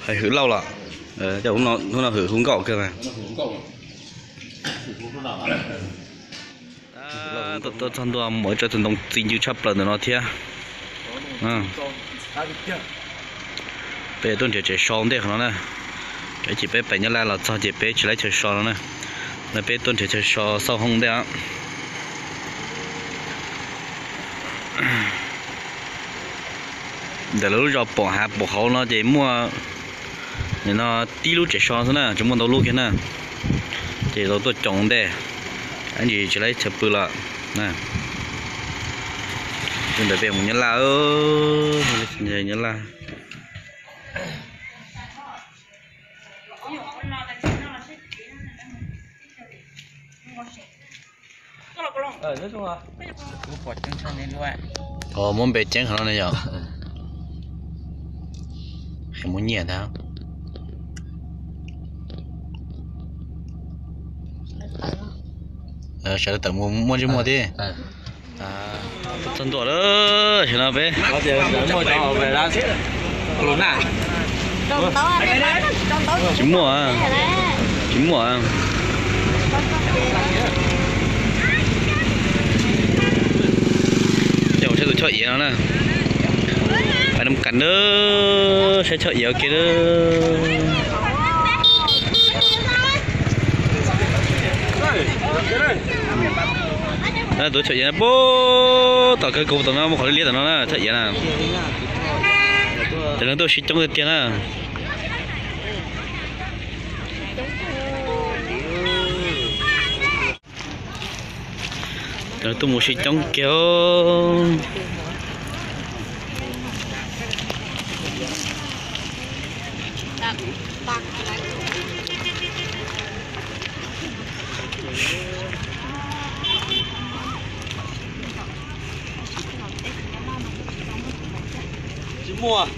Hais hwm Lauj los, hnub no hwm hu nkauj kawg mas. Tuaj txog ntua mus ib tsob tus ntoo txi ncw tshaj plaws ntawm no thiab. Peb tuaj nrhiav tsev so ntej qhov no na. Ces peb pem Nyab Laj los txog ces peb tsis laib chaw so no na. No peb tuaj nrhiav chaw so xauj hoob ntej os. Ntawm lawv lub zos pom hav pom hauv no ces muaj nim no tib lub tsev so xwb na, tsis muaj ntau lub kiag na. Ces tau tuaj coom ntej, ib ntsis tsis laib chaw pw lawm. Tus ntawm peb mus Nyab Laj, Nyab Laj. Muab npe ceeb qhov no ne yom. Hais muab nyiaj ntag. Sawv daws tawm mus muaj ntsej muag thiab. Txog ntua lawm, xyov no peb tsis muaj, tsis muaj. Ces saib tus choj iav no na. Pais nram kas na, saib choj iav ua ke na. Tus choj iav na, puag tom kawg kaum tom no muaj qhov liab liab tom no na, choj iav na. Cov neeg tuaj sib coob tiag tiag na. Cov neeg tuaj mus sib coob kiag. Tsis muaj,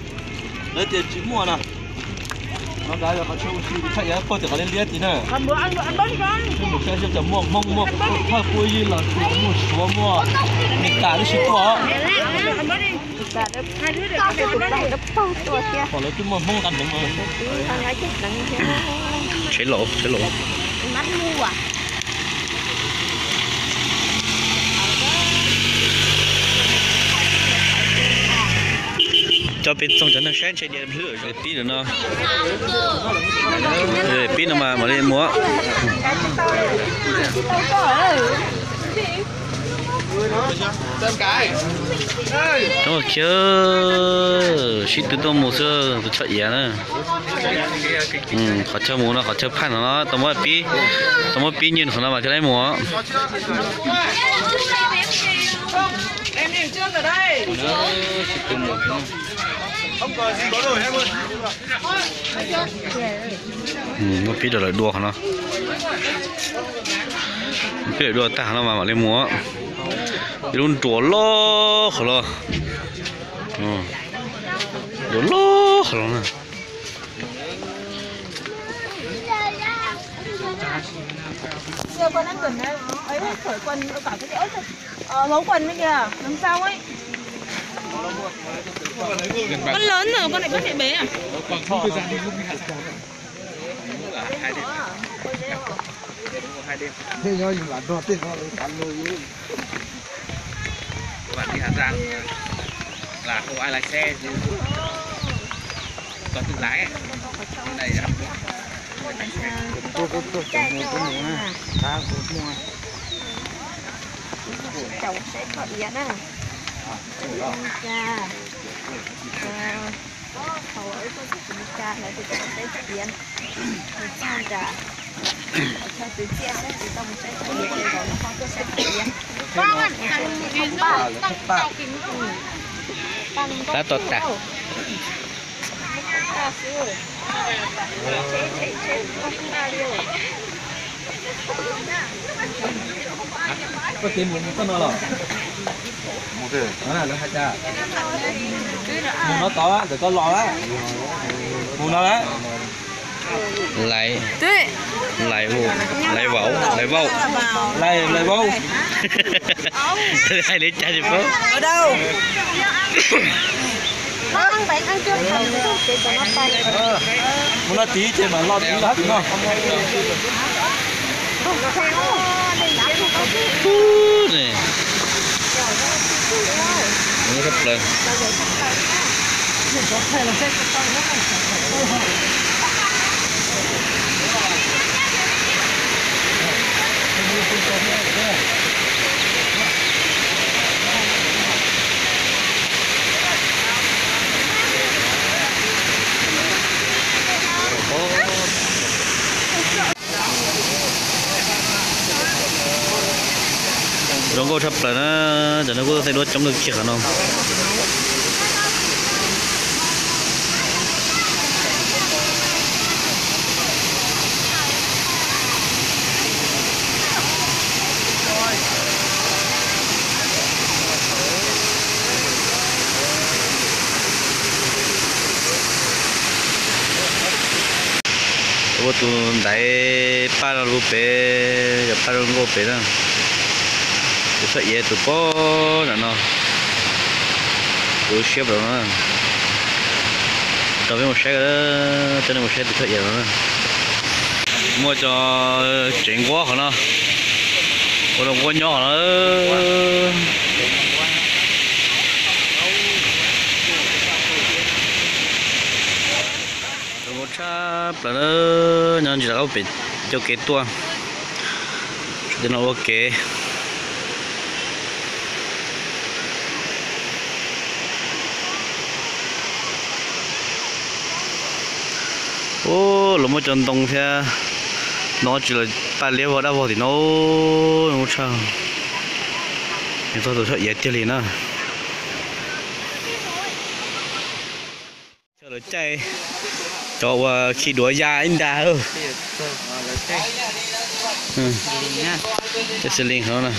lawv tias tsis muaj no. No nrad yog qhov chaw ua si, tshaj yog pog tias qhov liab liab tid na. Mus saib seb cov muaj Hmoob, muaj thawj pua yig los muaj Suav, muaj Meskas tib si tuaj. Pom lawv twb muaj Hmoob nqa hneev. Tsheb laus, tsheb laus. Coj peb txoog cov neeg saib ntshe diav hlwb pib no. Pib no mas mam li mus. Coob kiag, sib tw tuaj mus xwb tus choj iav na. Qhov chaw mus no qhov chaw phaj no tau muab pib, tau muab pib nyiaj qhov no mas thiaj li mus. Muab pib rau lawv dua qhov no. Pib lawv dua tag qhov no mas mam li mus. Ib lub nruas loj qhov los, nruas loj qhov los na. Con lớn rồi con lại bớt nhạy bén à? Thế nhớ dùng làm đo tên nó lấy cán lôi. Các bạn đi Hà Giang là không ai lái xe, có tự lái. Đây, tôi, tôi, tôi, tôi mua cái này, khá, tôi mua. Chồng sẽ có ý á. Cha. Thầu ấy có cái gì cha là thì tôi sẽ có ý á. Cha. Cho từ chia sẽ từ tông sẽ có ý á. Con ăn ăn gì nữa, tông tàu kính. Cá to tạt. Koj txiv mus txoj no los? Mus lawv hais tias mus no tod, ntawm koj los lawm. Mus no lawm. Lais, lais vau, lais vau, lais, lais vau. Hais li cas tsis paub. Mus no tiv ces mam lo tiv los hab tim no. Zoo nkauj tshaj plaws na, cov neeg kuj txaij duab coob kawg kiag qhov no. Ua tus ntaiv paj no lug pem, yog paj zoo nkauj pem na. Tus tshaj iav tus pem nram no, tus siab pem no. Rau peb mus saib, coj nej mus saib tus tshaj iav no na. Muaj cov tsev nquab qhov no, ua rau nquab nyob qhov no. Zoo nkauj tshaj plaws na, nyob ntsis rov qab pem cua kev tuaj. Saum tej no ua kev. Ub, los muaj cov ntoo thiab, ntoo tsis los paj liab vog dab vog tim no, zoo nkauj tshaj. Nws txog tus tshaj iav tiag li na. Chaw lawv caij cov uas khi duav ya ib nta. Caij xi lin qhov no na.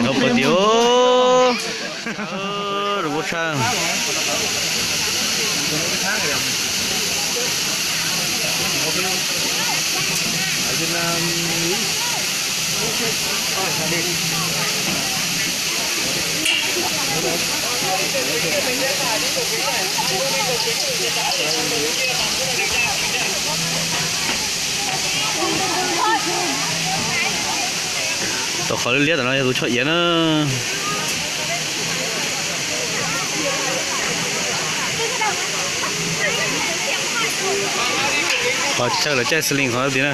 Nov pawg tim, zoo nkauj tshaj. Tom qhov liab liab tom no yog tus tshaj iav na. Qhov chaw lawv caij xi lin qhov tid na.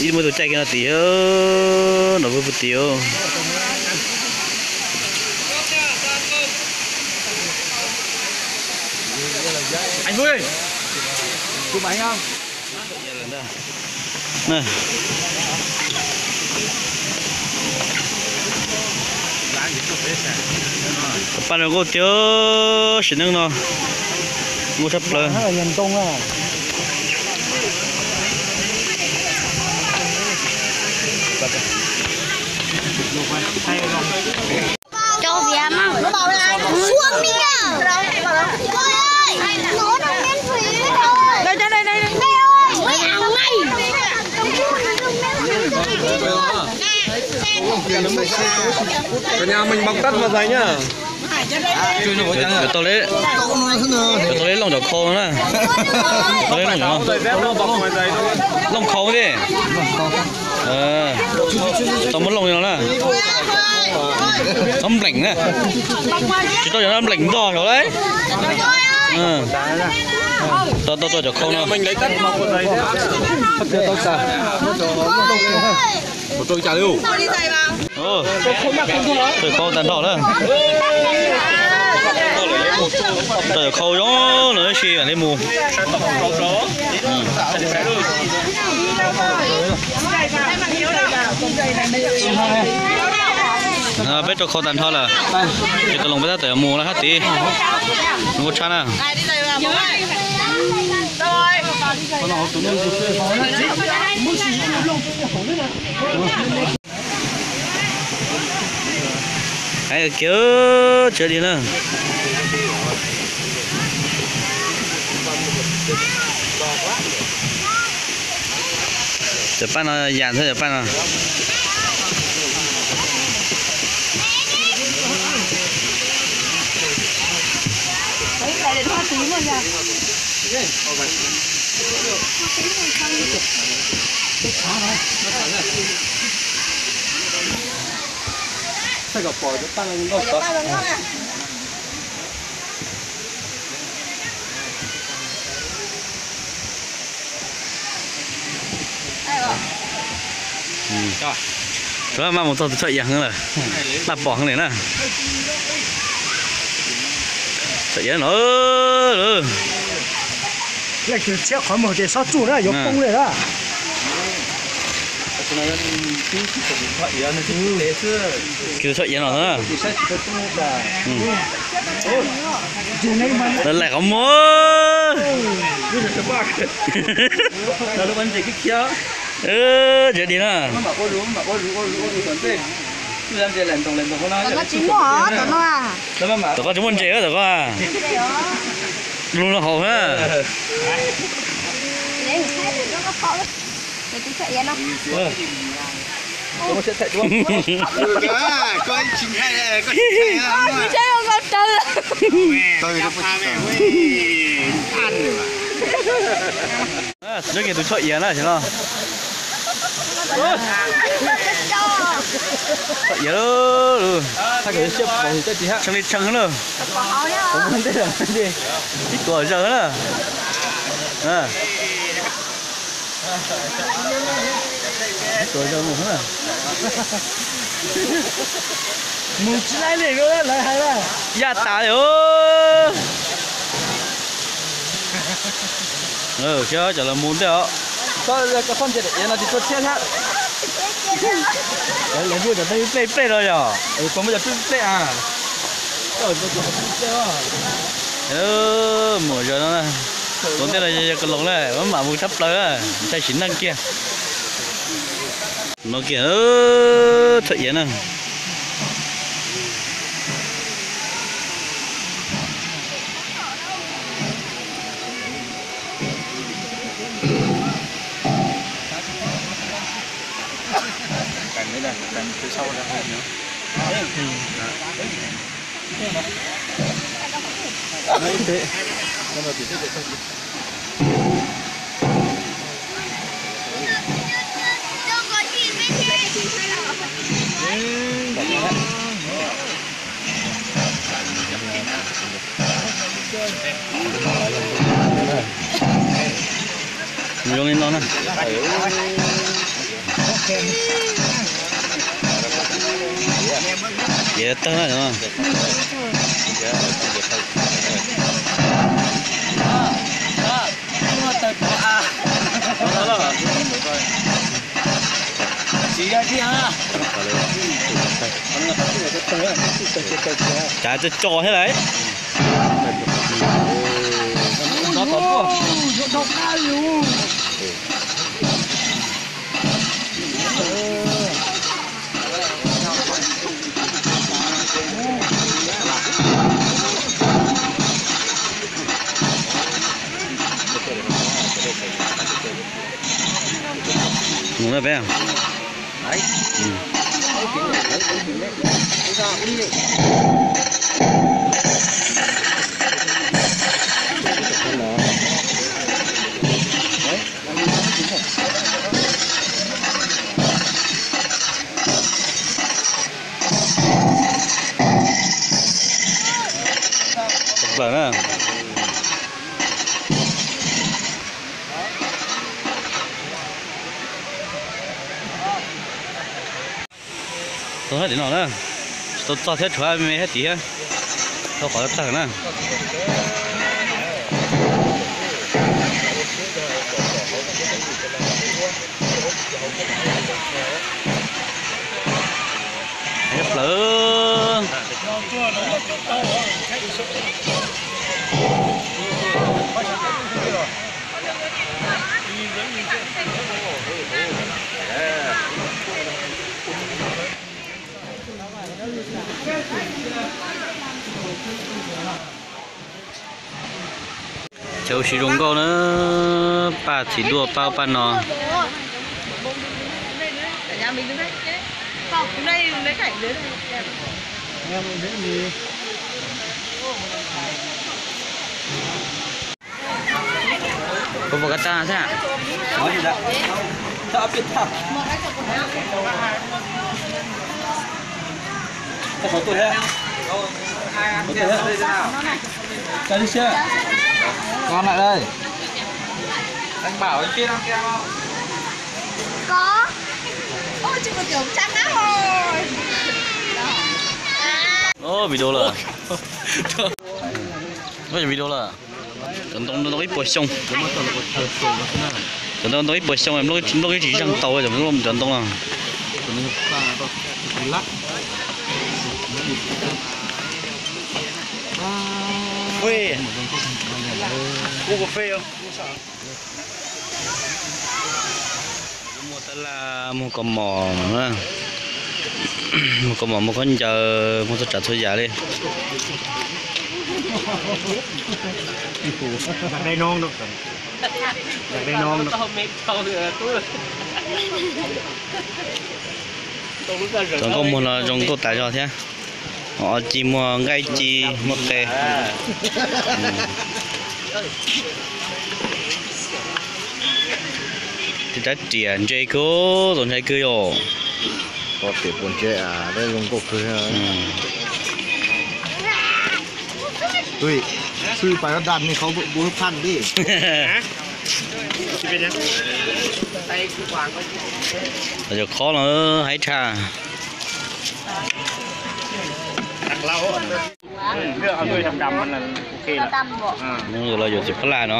Ib muaj tus caij kiag no tid, no pawg tim. Paj zoo nkauj tiag, sim neej no nkauj tshaj plaws. Cov nyab, mej npau teb mas zais nyab. Yuav tau le, yuav tau le looj cov khau na. Tau le looj cov, looj khau thiab. Tau muab looj li no na. Txhob npleem na. Tsis tau cov no npleem ntog saud lauj. Tau, tau, tau cov khau no. Tau khau tag nrho na. Tau cov khau zoo no tab sis mam li mus. Peb rau khau tag nrho lawm, ces ka loos peb tab tom mus lawm hab tiv, nws kuj tshab na. Kiag tsis di na. Cov paj no yam thiab cov paj no. Maj mus txog tus tshoj iav heev lawm, laj pom heev li na. Tshoj iav no, leej twg tshiab qhov muag ces xob tsuj na, yuav poob li na. Kiag tshoj iav no na. Lawv laim qhov muag. Tsis di na. Tom koj tsis muaj ntses, tom koj lub no haus na. Nyob kiag tus tshoj iav na, tsis no. Tshoj iav, tshee li tshee na. Tib tuam zaws na. Tib tuam zaws mus na. Mus tsis laib li lawv hais na. Yaj tas li. Xyov cov lawv mus ntej os. Koj txhob ntsia daim iav no tsis tshua tshiab thiab. Lawv pheej plej plej no yog, puas muaj cov plej plej a? Mus zog no, tus ntej no yog ka loos na, maj mam mus tshab plaws na, ntshai sim neej kiag. No kiag tshoj iav na. Zoo li no na. Ces tawg na. Cas tso tso thiab lawm. Mus na peb. Plaws na. Tau hab tim no na, tsis tau txog thiab, tshuav me hab tim thiab, tau qhov tawg na. Nyob plaws Chaw ua si zoo nkauj na, paj txiv duaj pab paj no. Koj puas kab tab thiab? Con lại đây. Anh bảo kia đang kia không? Có. Ôi, chị còn tưởng trắng lắm rồi. Ơ, video lawm. Ơ, video lawm. Cov ntoo ntau ib puas xyoo. Cov ntoo ntau ib puas xyoo, nplooj ib tsis zeeg tau, cov ntoo no. Muag tab laj, muag kaus mom, muag kaus mom, muag khaub ncaws, muag txhua tsav txhua yam li. Cov nkauj muag no zoo nkauj tas zog thiab. Ho ci muag nqaij ci muag qe. Tej rab riam ntse kawg, txaus ntshai kawg yom. Pom tias puas ntse, zoo nkauj kawg. Ui, sư phải có đặt nên khó bố phăn đi. Cov khob no haib tshaj. Los yuav txiv pab laj no.